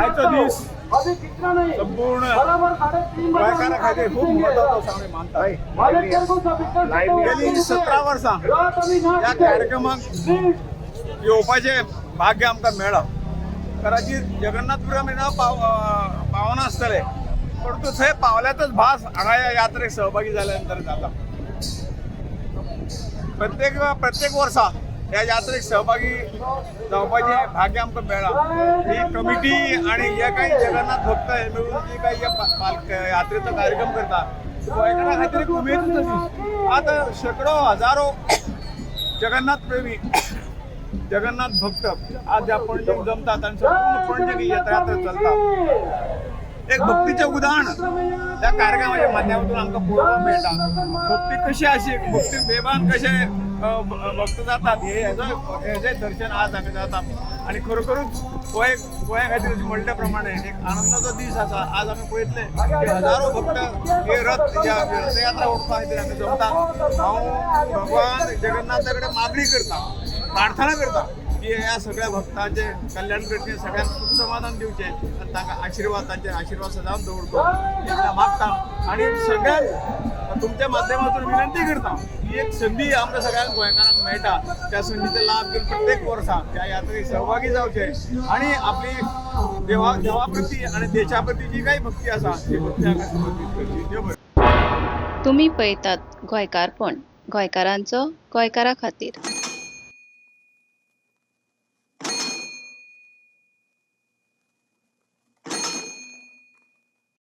आयचो दीस संपूर्ण गोंयकारां खातीर खूब म्हत्वाचो आसा आमी मानता. गेली 17 वर्सां ह्या कार्यक्रमाक येवपाचें भाग्य आमकां मेळ्ळां. कदाचित जगन्नाथपुरा मेरेन पावनासतले, परंतु थंय पावल्यातच भास हांगा ह्या यात्रेक सहभागी जाल्या नंतर जाता. प्रत्येक प्रत्येक वर्सा ह्या यात्रेक सहभागी जावपाचें भाग्य आमकां मेळ्ळां. ही कमिटी आणि जे काही जगन्नाथ भक्त हे मेळून जे काही ह्या यात्रेचो कार्यक्रम करता, गोंयकारां खातीर एक उमेदीचो दीस. आतां शेंकडो हजारो जगन्नाथ प्रेमी, जगन्नाथ भक्त आज ह्या पणजेक जमतात आणि संपूर्ण पणजेक ही यात्रा चलता. एक भक्तीचें उदाहरण त्या कार्यक्रमाच्या माध्यमातून आमकां पळोवपाक मेळटा. भक्ती कशी आशी, भक्ती बेभान कशे भक्त जातात, हे हेजो हेजें दर्शन आज हांगा जाता. आनी खरोखरूच हो एक गोंया खातीर अशें म्हणल्या प्रमाणे एक आनंदाचो दीस आसा. आज आमी पळयतले की हजारो भक्त हे रथ ह्या रथयात्रा ओडपा खातीर हांगा जमतात. हांव भगवान जगन्नाथा कडेन मागणी करता, प्रार्थना करता की ह्या सगळ्या भक्तांचे कल्याण करचें, सगळ्यांक सुख समाधान दिवचें आनी तांकां आशिर्वाद, तांचे आशिर्वाद सदांच दवरचो हें मागता. आनी सगळ्यांक तुमच्या माध्यमातून विनंती करता की एक संदी आमकां सगळ्यांक गोंयकारांक मेळटा, त्या संदीचो लाभ घेवन प्रत्येक वर्सा त्या यात्रेक सहभागी जावचे आणि आपली देवा प्रती आणि देशा प्रती जी काही भक्ती आसा, ती भक्ती हांगा समर्पीत करची. देव बरें. तुमी पळयतात गोंयकारपण, गोंयकारांचो गोंयकारा खातीर.